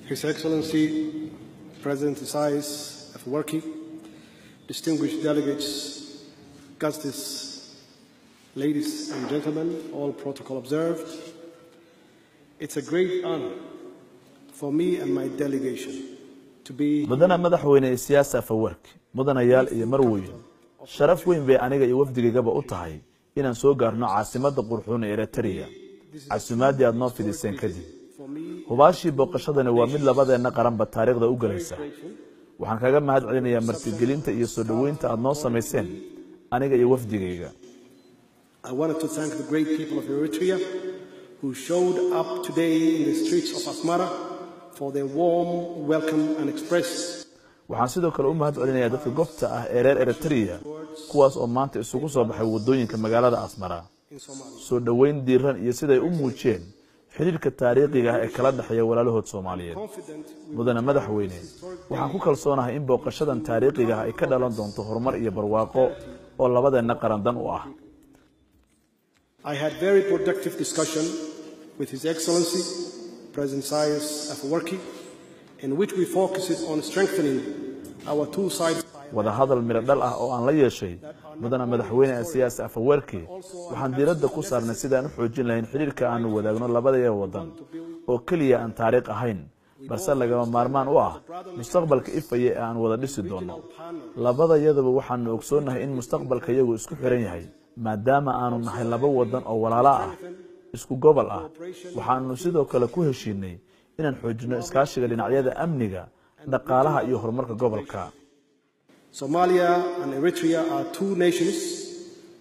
His Excellency President Isaias Afwerki, distinguished delegates, guests, ladies and gentlemen, all protocol observed. It's a great honor for me and my delegation to be Mudana Madaxweyne Isiyaas Afawarki, mudanayaal iyo marweyn, sharaf weyn bay aniga iyo wafdigaygaba u tahay inaan soo gaarno caasimadda qurxuun ee Eritrea casuumaaddii aad noo fidiseen kadib. For me Hubaashii, booqashadani waa mid labadeenna qaranba taariikhda u gelaysa. Waxaan kaga mahad celinayaa martigelinta iyo soo dhoweynta aad noo samayseen aniga iyo wafdigayga. I wanted to thank the great people of Eritrea who showed up today in the streets of Asmara for their warm welcome and express Waxaan sidoo kale u mahad celinayaa dadka gobta ah ee reer Eritrea, kuwaas oo maanta isugu soo baxay waddooyinka magaalada Asmara in Somalia. soo dhoweyn diiran iyo siday u muujiyeen xidhiirka taariikhiga ah ee kala dhexeeya walaalahood Soomaaliyeed. Confident we Mudane Madaxweyne, waxaan ku kalsoonahay in booqashadan taariikhiga ah ay ka dhalan doonto horumar iyo barwaaqo oo labadeenna qaran dan u ah. I had very productive discussion with His Excellency President Isaias Afwerki, in which we focused on strengthening our two sides Wadahadal midho dhal ah oo aan la yeeshay mudane Madaxweyne Asiyaas Afawerki, waxaan diiradda ku saarnay sidaan u xoojin lahayn xidhiirka aanu wadaagno labadaya waddan oo keliya aan taariikh ahayn, balse lagama maarmaan u ah mustaqbalka ifaya ee aan wada dhisi doonno. Labadayaduba waxaanu ogsoonnahay in mustaqbalka iyagu isku xiran yahay, maadaama aanu nahay laba wadan oo walaalo ah, isku gobol ah. Waxaanu sidoo kale ku heshiinay inaan xoojinno iskaashiga dhinacyada amniga, dhaqaalaha iyo horumarka gobolka. Somalia and Eritrea are two nations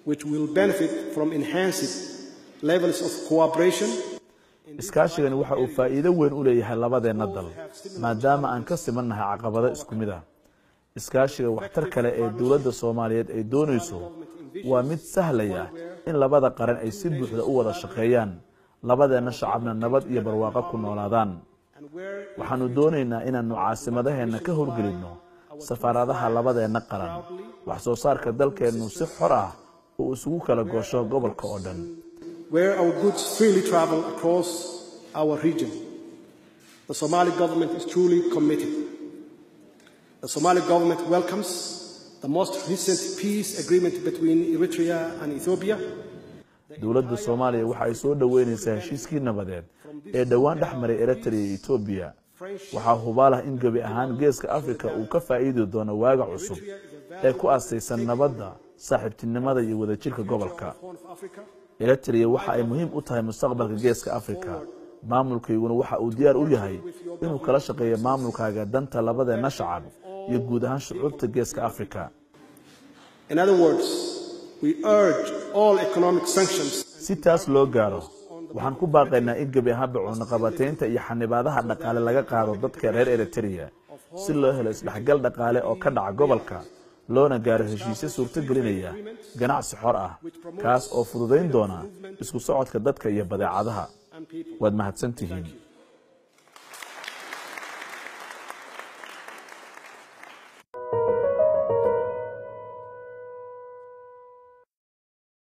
which will benefit from enhanced levels of cooperation. Iskaashigani waxa uu faa'iido weyn u leeyahay labadeenna dal, maadaama aan ka simannahay caqabado isku mid ah. Iskaashiga waxtar kale ee dowladda Soomaaliyeed ay doonayso waa mid sahlaya in labada qaran ay si buuxda u wada shaqeeyaan, labadeenna shacabna nabad iyo barwaaqo ku noolaadaan. Waxaanu doonaynaa inaannu caasimadaheenna ka howlgelinno safaaradaha labadeenna qaran, wax soo saarka dalkeennu si xor ah uu isugu kala goosho gobolka oo dhan. where our goods freely travel across our region. The Somali government is truly committed. The Somali government welcomes the most recent peace agreement between Eritrea and Ethiopia. Dowladda Soomaaliya waxa ay soo dhoweynaysaa heshiiskii nabadeed ee dhowaan dhex maray Eritrea iyo Etoobiya. Waxaa hubaal ah in gebi ahaan Geeska Afrika uu ka faa'iidi doono waaga cusub ee ku asaysan nabadda, saaxiibtinimada iyo wadajirka gobolka. Horn of Africa. Eritrea waxa ay muhiim u tahay mustaqbalka Geeska Afrika. Maamulkayguna waxa uu diyaar u yahay inuu kala shaqeeyo maamulkaaga danta labadeenna shacab iyo guud ahaan shucuubta Geeska Afrika. In other words, we urge all economic sanctions Si taas loo gaaro, waxaan ku baaqaynaa in gebi ahaanba cunaqabataynta iyo xanibaadaha dhaqaale laga qaado dadka reer Eritrea, si loo helo isdhexgal dhaqaale oo ka dhaca gobolka, loona gaaro heshiisyo suurto gelinaya ganacsi xor ah, kaas oo fududayn doona isku socodka dadka iyo badeecadaha. and people. Waad mahadsan tihiin.